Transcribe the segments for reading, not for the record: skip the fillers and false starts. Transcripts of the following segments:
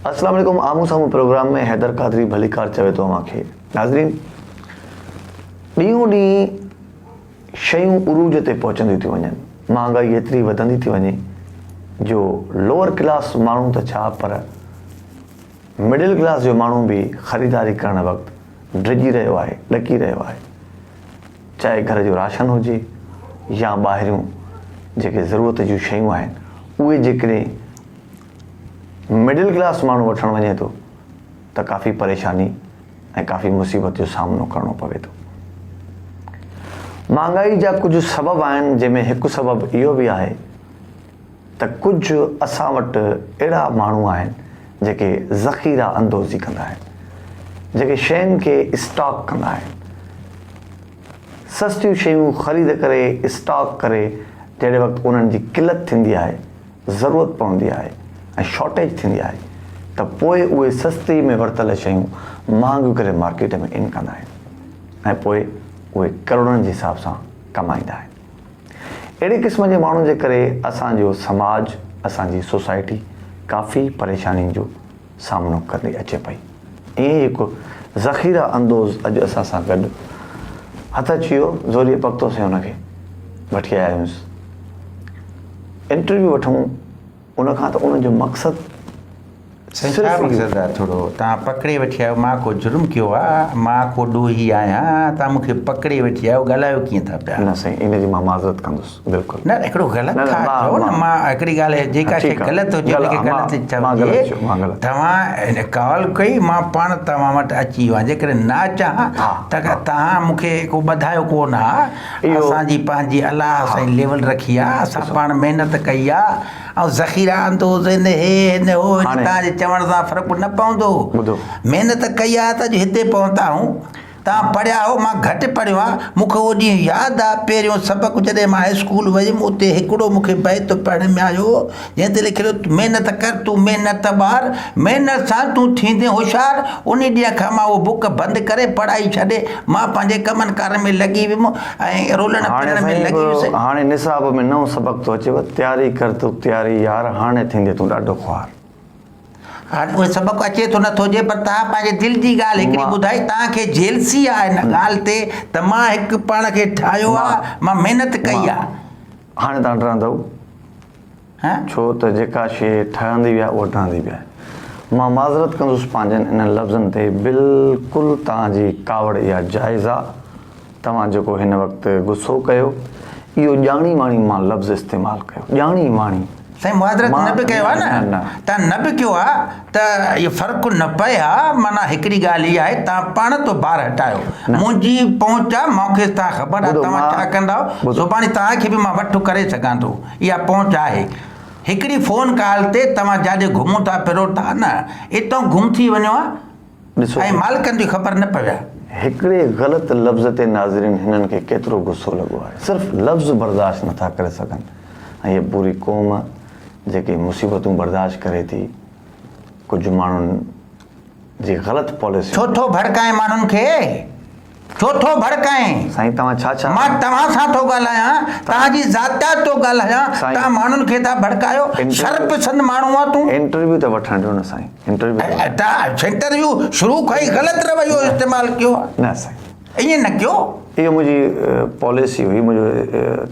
السلام عليڪم آمهون سامهون پروگرام ۾ حيدر قادري ڀليڪار چوي ٿو اوهان کي. ناظرين ڏينهون ڏينهن شيون عروج تي پهچنديون ٿيون وڃن، مهانگائي ايتري وڌندي ٿي وڃي جو لوئر ڪلاس ماڻهو ته ڇا پر مڊل ڪلاس جو ماڻهو به خريداري ڪرڻ وقت ڊڄي رهيو آهي، ڏڪي رهيو آهي. چاهي گهر جو راشن هجي يا ٻاهريون جيڪي ضرورت جون شيون آهن اهي جيڪڏهن مڊل ڪلاس ماڻهو وٺڻ وڃي ٿو ته ڪافي پريشاني ۽ ڪافي مصيبت جو سامنو ڪرڻو پوي ٿو. مهانگائي جا ڪجهه سبب آهن جنهن ۾ هڪ سبب اهو به آهي ته ڪجهه اسان وٽ اهڙا ماڻهو آهن جيڪي ذخيره اندوزي ڪندا آهن، جيڪي شين کي اسٽاڪ ڪندا آهن. سستيون شيون خريد ڪري اسٽاڪ ڪري جهڙي وقت انهن جي قلت ٿيندي آهي، ضرورت پوندي آهي ۽ شارٽيج ٿيندي آهي ته پوء اهي سستي ۾ ورتل شيون مهانگيون ڪري مارڪيٽ ۾ ان ڪندا آهن ۽ پوء اهي ڪروڙن جي حساب سان ڪمائيندا آهن. اهڙي قسم جي ماڻهن جي ڪري اسان جو سماج، اسان جي سوسائٽي ڪافي پريشانين جو سامنو ڪندي اچي پئي. ائين ئي هڪ ذخيره اندوز اڄ اسان سان گڏ هٿ اچي ويو، زوريء پڪتوسين ان کي، وٺي آيا آهيونس. انٽرويو وٺون ان کان ته ان جو مقصد سائين ڇا مقصد آ ٿورو توهان پڪڙي وٺي آيو مان ڪو جرم ڪيو آ مان ڪو ڏوهي آهيان توهان مون کي پڪڙي وٺي آيو ڳالهايو ڪيئن ٿا پيا. نه سائين ان جي مان معذرت ڪندس بلڪل. نه هڪڙو غلط ٿا چئو نه مان هڪڙي ڳالهه جيڪا شي غلط هجي ان کي غلط چئجي توهان ڪال ڪئي مان پاڻ توهان وٽ اچي ويو آهيان جيڪڏهن نه اچان ها ته توهان مون کي ڪو ٻڌايو ڪو نه ها اسان جي پنهنجي الله سائين ليول رکي آ اسان پاڻ محنت ڪئي آ ۽ ذخيره اندوز هن هي هن هو هن تان جي چوڻ سان فرق نه پوندو محنت ڪئي آ ته اڄ هتي پهتا آهون تان پڙهيا هو مان گهٽ پڙهيو آ مون کي اهو ڏينهن ياد آ پهريون سبق جڏهن مان اسڪول ويم اتي هڪڙو مون کي بيت پڙهڻ ۾ آيو جنهن تي لکيل هو محنت ڪر تون محنت ٻار، محنت سان تون ٿيندين هوشيار. انهي ڏينهن کان مان اهو بڪ بند ڪري پڙهائي ڇڏي مان پنهنجي ڪمن ڪارن ۾ لڳي ويم ۽ رولڻ هاڻي ڦرڻ ۾ سائين لڳي ويس. هاڻي نصاب ۾ نئون سبق ٿو اچيو تياري ڪر تون تياري يار هاڻي ٿيندين تون ڏاڍو خوار. هاڻي اهو سبق اچي ٿو نٿو اچي پر توهان پنهنجي دل جي ڳالهه هڪڙي ٻڌائي توهان کي جيلسي آهي ان ڳالهه تي ته مان هڪ پاڻ کي ٺاهيو آهي مان محنت ڪئي آهي. هاڻي توهان ڊرندؤ؟ ڇو ته جيڪا شيء ٺهندي به آهي اها ڊهندي به آهي. مان معذرت ڪندس پنهنجن انهن لفظن تي بلڪل توهان جي ڪاوڙ اها جائز آ توهان جيڪو هن وقت غصو ڪيو اهو ڄاڻي واڻي مان لفظ استعمال ڪيو ڄاڻي واڻي. سائين معذرت نه به ڪيو ها نه توهان نه به ڪيو ها ته اهو فرق نه پئي ها معنيٰ هڪڙي ڳالهه اها آهي توهان پاڻ ٿو بار هٽايو منهنجي پهچ آ مون کي توهان خبر آ توهان ڇا ڪندؤ سڀاڻي توهان کي به مان وٺ ڪري سگهان ٿو. اها پهچ آهي. هڪڙي فون ڪال تي توهان جاڏي گهمو ٿا ڦرو ٿا نه اتان گم ٿي وڃو ها ۽ مالڪن جي خبر نه پوي ها. هڪڙي غلط لفظ تي ناظرين هنن کي ڪيترو غصو لڳو آهي. صرف لفظ برداشت نه ٿا ڪري سگهن ۽ هيء پوري قوم جيڪي مصيبتون برداشت ڪري ٿي ڪجهه ماڻهن جي غلط پاليسين. ڇو ٿو ڀڙڪائين ماڻهن کي؟ ڇو ٿو ڀڙڪائين؟ سائين توهان ڇا ڇا. مان توهان سان ٿو ڳالهايان، توهان جي ذاتيات ٿو ڳالهايان، توهان ماڻهن کي ٿا ڀڙڪايو، شر پسند ماڻهو آ تون. انٽرويو ته وٺڻ ڏيو نه سائين انٽرويو ته انٽرويو شروع کان ئي غلط رويو استعمال ڪيو آ. نه سائين. ائين نه ڪيو. اهو منهنجي پاليسي هئي منهنجو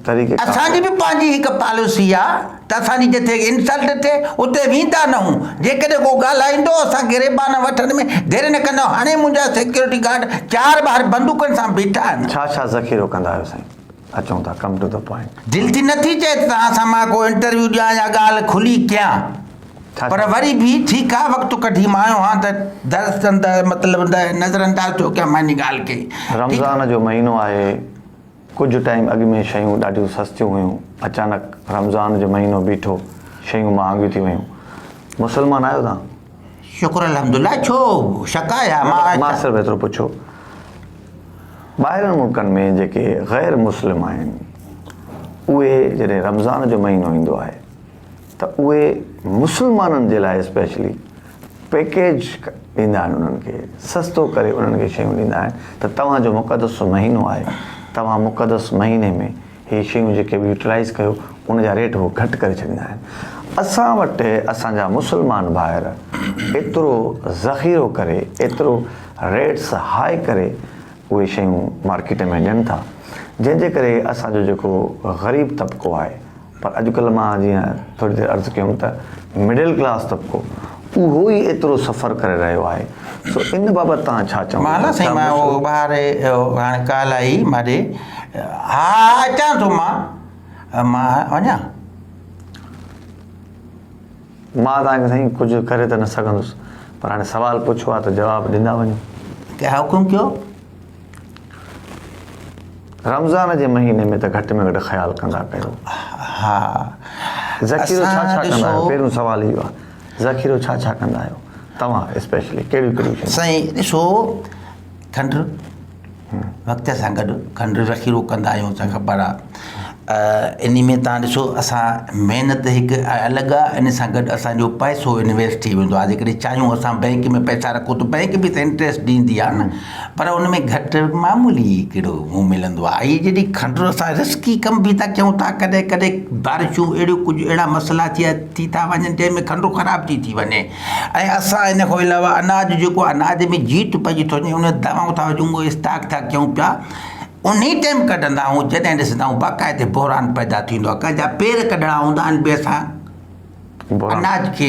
طريقه ڪار. اسان جي به پنهنجي هڪ پاليسي آ ته اسان جي جتي انسلٽ ٿئي اتي ويندا نه هون جيڪڏهن ڪو ڳالهائيندو اسان گريبان وٺڻ ۾ دير نه ڪندا هاڻي منهنجا سيڪيورٽي گارڊ چار ٻاهر بندوقن سان بيٺا آهن. ڇا ڇا ذخيرو ڪندا آهيو سائين اچون ٿا ڪم ٽو the point. دل ٿي نٿي چئي ته توهان سان مان ڪو انٽرويو ڏيان يا ڳالهه کلي ڪيان. پر وري به ٺيڪ آ وقت ڪڍي مان آيو هان ته درس انداز مطلب نظر انداز ٿيو ڪيان مان ان ڳالهه کي. رمضان جو مهينو آهي ڪجهه ٽائيم اڳ ۾ شيون ڏاڍيون سستيون هيون اچانڪ رمضان جو مهينو بيٺو شيون مهانگيون ٿي ويون مسلمان آهيو توهان؟ شڪر الحمدلله ڇو شڪ آهي ها مان مان صرف ايترو پڇيو ٻاهرين ملڪن ۾ جيڪي غير مسلم آهن اهي جڏهن رمضان جو مهينو ايندو آهي ته اهي مسلمانن جي لاء اسپيشلي پيڪيج ڏيندا آهن انهن کي سستو ڪري انهن کي شيون ڏيندا آهن ته توهان جو مقدس مهينو آهي توهان مقدس مهيني ۾ هي شيون جيڪي به يوٽيلائز ڪيو ان جا ريٽ هو گهٽ ڪري ڇڏيندا آهن. اسان وٽ اسان جا مسلمان ڀائر ايترو ذخيرو ڪري ايترو ريٽس هاء ڪري اهي شيون مارڪيٽ ۾ ڏين ٿا جنهن جي ڪري اسان جو جيڪو غريب طبقو آهي پر اڄڪلهه مان جيئن ٿوري دير عرض ڪيم ته مڊل ڪلاس طبقو اهو ئي ايترو سفر ڪري رهيو آهي سو ان بابت توهان ڇا چوندو؟ مان نه سائين مان اهو ٻاهر هاڻي ڪال آئي مان ڏي ها اچان ٿو مان مان وڃان. مان توهان کي سائين ڪجهه ڪري ته نه سگهندس پر هاڻي سوال پڇيو آهي ته جواب ڏيندا وڃو. ڪي حڪم ڪيو. رمضان جي مهيني ۾ ته گهٽ ۾ گهٽ خيال ڪندا ڪيو. ها. ذخيرو ڇا ڇا ڪندا آهيو؟ پهريون سوال اهو آهي. ذخيرو ڇا ڇا ڪندا آهيو؟ توهان اسپيشلي ڪهڙيون ڪهڙيون شيون؟ سائين ڏسو کنڊ وقت سان گڏ کنڊ ذخيرو ڪندا آهيون اسان کي خبر آهي انهي ۾ تان ڏسو اسان محنت هڪ الڳ آهي ان سان گڏ اسانجو پئسو انويسٽ ٿي ويندو آهي جيڪڏهن چاهيون اسان بينڪ ۾ پئسا رکون ته بينڪ به ته انٽريسٽ ڏيندي آهي نه پر ان ۾ گهٽ معمولي هڪڙو هو ملندو آهي هي جڏهن کنڊ اسان رسڪي ڪم به ٿا ڪيون ٿا ڪڏهن ڪڏهن بارشون اهڙيون ڪجهه اهڙا مسئلا ٿي ٿي ٿا وڃن جنهن ۾ کنڊ خراب ٿي ٿي وڃي ۽ اسان ان کان علاوه اناج جيڪو اناج ۾ جيت پئجي ٿو وڃي ان دوائون ٿا وجهون اهو اسٽاڪ ٿا ڪيون پيا انهي ٽائيم ڪڍندا آهيون جڏهن ڏسندا آهيون باقاعدي بحران پيدا ٿيندو آهي ڪنهن جا پير ڪڍڻا هوندا آهن به اسان اناج کي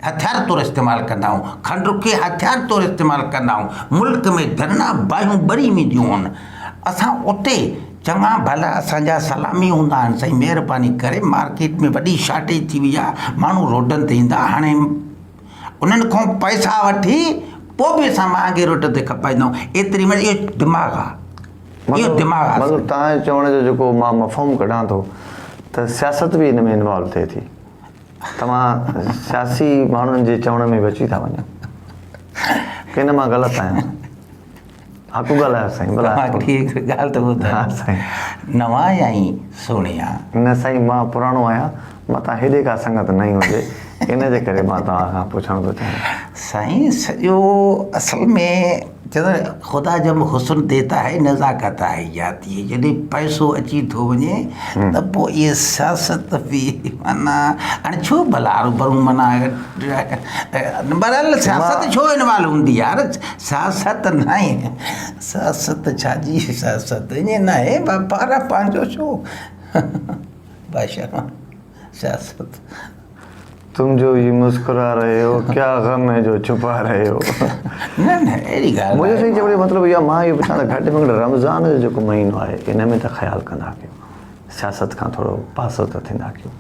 هٿيار طور استعمال ڪندا آهيون کنڊ کي هٿيار طور استعمال ڪندا آهيون ملڪ ۾ ڌرڻا باهيون ٻري وينديون آهن اسان اتي چڱا ڀلا اسان جا سلامي هوندا آهن سائين مهرباني ڪري مارڪيٽ ۾ وڏي شارٽيج ٿي وئي آهي ماڻهو روڊن تي ايندا هاڻي انهن کان پئسا وٺي پوء به اسان مهانگي روٽ تي کپائيندا آهيون ايتري معنيٰ اهو دماغ آهي اهو دماغ آهي مطلب توهان جي چوڻ جو جيڪو مان مفهوم ڪڍان ٿو ته سياست به ان ۾ انوالو ٿئي ٿي توهان سياسي ماڻهن جي چوڻ ۾ به اچي ٿا وڃو ڪي نه مان غلط آهيان حق ڳالهايو سائين ڀلا توهان کي هڪ ڳالهه ته ٻڌايان ها سائين نوان آهين سهڻيا نه سائين مان پراڻو آهيان متان هيڏي ڪا سنگت نئين هجي ان جي ڪري مان توهان کان پڇڻ ٿو چاهيان. سائين سڄو اصل ۾ چوندا آهن خدا جب حسن ديتا هي نزاڪت آئي جاتي هي جڏهن پئسو اچي ٿو وڃي ته پوء اهي سياست به معنيٰ هاڻي ڇو ڀلا هروڀرو معنيٰ بهرحال سياست ڇو انوالو هوندي يار سياست ناهي سياست ڇا جي سياست ائين ناهي واپار آ پنهنجو ڇو بادشاهه سياست. تم جو يي مسڪرا رهي هو ڪيا غم هي جو ڇپا رهي هو. نه نه اهڙي ڳالهه منهنجو سائين چوڻ جو مطلب اهو آهي مان اهو پڇان ته گهٽ ۾ گهٽ رمضان جو جيڪو مهينو آهي ان ۾ ته خيال ڪندا ڪيو سياست کان ٿورو پاسو ته ٿيندا ڪيو.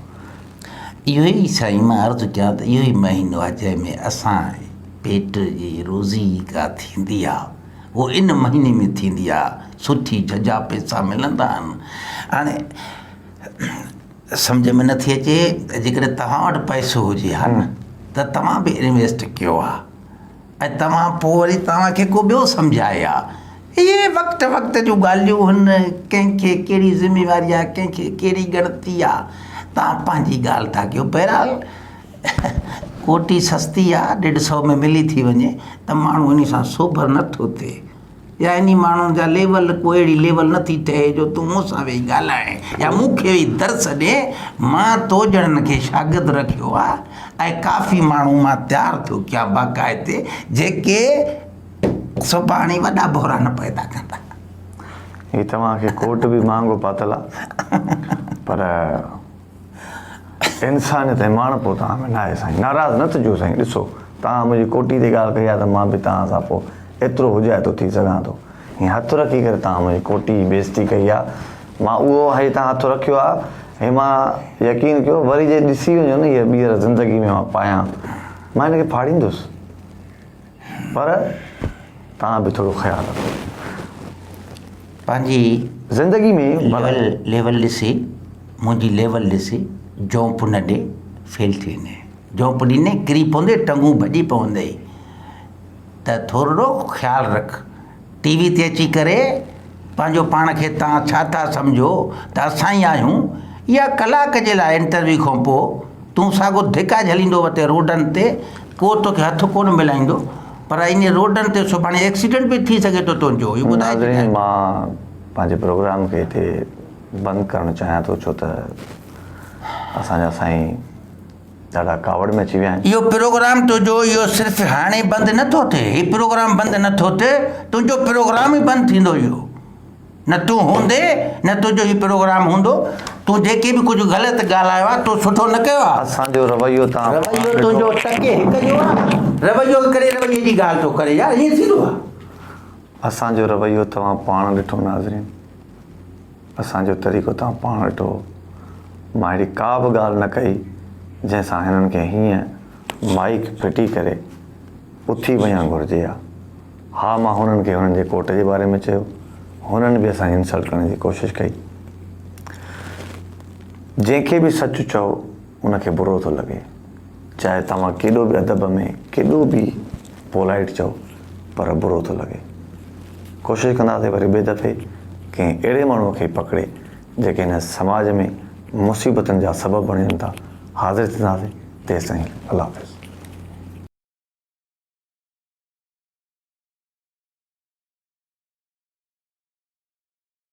اهو ئي سائين مان عرض ڪيان ته اهو ئي مهينو آهي جنهن ۾ اسان پيٽ جي روزي ڪا ٿيندي آ اهو ان مهيني ۾ ٿيندي آ سٺي جهجها پئسا ملندا آهن هاڻي سمجهه ۾ نٿي اچي ته جيڪڏهن توهان وٽ پئسو هجي ها نه ته توهان به انويسٽ ڪيو ها ۽ توهان پوء وري توهان کي ڪو ٻيو سمجهائي ها اهي وقت وقت جون ڳالهيون هن ڪنهن کي ڪهڙي ذميواري آهي ڪنهن کي ڪهڙي ڳڻتي آهي توهان پنهنجي ڳالهه ٿا ڪيو بهرحال ڪوٽي سستي آهي ڏيڍ سو ۾ ملي ٿي وڃي ته ماڻهو ان سان سوڀر نٿو ٿئي يا انهي ماڻهن جا ليول ڪو اهڙي ليول نه ٿي ٺهي جو تون مون سان ويهي ڳالهائين يا مون کي ويهي درس ڏين، مان تو جهڙن کي شاگرد رکيو آهي ۽ ڪافي ماڻهو مان تيار ٿيو ڪيان باقاعدي جيڪي سڀاڻي وڏا بحران پيدا ڪندا. هي توهان کي ڪوٽ به مهانگو پاتل آ پر. انسانيت ۽ ماڻهپو توهان ۾ ناهي سائين ناراض نه ٿجو سائين ڏسو توهان منهنجي ڪوٽي تي ڳالهه ڪئي آهي ته مان به توهان سان پوء ايترو حجائتو ٿي سگهان ٿو هي هٿ رکي ڪري توهان منهنجي ڪوٽي جي بيعزتي ڪئي آهي مان اهو هي توهان هٿ رکيو آهي هي مان يقين ڪيو وري جي ڏسي وڃو نه هي ٻيهر زندگي ۾ مان پايان مان هن کي ڦاڙيندس پر توهان به ٿورو خيال رکو. پنهنجي زندگي ۾ ليول ليول ڏسي منهنجي ليول ڏسي جونپ نه ڏي فيل ٿي ويندين جونپ ڏيندين ڪري پوندين ٽنگون ڀڄي پوندئي ته ٿورڙو خيال رک ٽي وي تي اچي ڪري پنهنجو پاڻ کي توهان ڇا ٿا سمجهو ته اسان ئي آهيون يا ڪلاڪ جي لاء انٽرويو کان پوء تون ساڳو ڌڪا جهليندو وتين روڊن تي ڪو توکي هٿ ڪونه ملائيندو پر انهي روڊن تي سڀاڻي ايڪسيڊنٽ به ٿي سگهي ٿو تنهنجو اهو ٻڌائي ناظرين ڇڏيان. مان پنهنجي پروگرام کي هتي بند ڪرڻ چاهيان ٿو ڇو ته اسان جا سائين. ڏاڍا ڪاوڙ ۾ اچي ويا آهن. اهو پروگرام تنهنجو اهو صرف هاڻي بند نه ٿو ٿئي، هي پروگرام بند نه ٿو ٿئي، تنهنجو پروگرام ئي بند ٿيندو اهو. نه تون هوندي نه تنهنجو هي پروگرام هوندو، تون جيڪي به ڪجهه غلط ڳالهايو آهي تو سٺو نه ڪيو آهي. اسان جو رويو تان رويو تنهنجو ٽڪي هڪ جو آهي، رويو ڪري رويي جي ڳالهه ٿو ڪري يار ائين ٿيندو آهي. اسان جو رويو توهان پاڻ ڏٺو ناظرين. اسان جو طريقو توهان پاڻ ڏٺو. مان اهڙي ڪا به ڳالهه نه ڪئي جنهن سان هنن کي هيئن مائيڪ ڦٽي ڪري اٿي وڃڻ گهرجي ها. ها مان هنن کي هنن جي ڪوٽ جي باري ۾ چيو. هنن به اسان جي انسلٽ ڪرڻ جي ڪوشش ڪئي. جنهن کي به سچ چئو ان کي برو ٿو لڳي. چاهي توهان ڪيڏو به ادب ۾ ڪيڏو به پولائيٽ چئو پر برو ٿو لڳي. ڪوشش ڪنداسين وري ٻئي دفعي ڪنهن اهڙي ماڻهوء کي پڪڙي جيڪي هن سماج ۾ مصيبتن جا سبب بڻجن ٿا حاضر ٿينداسين تيستائين الله حافظ.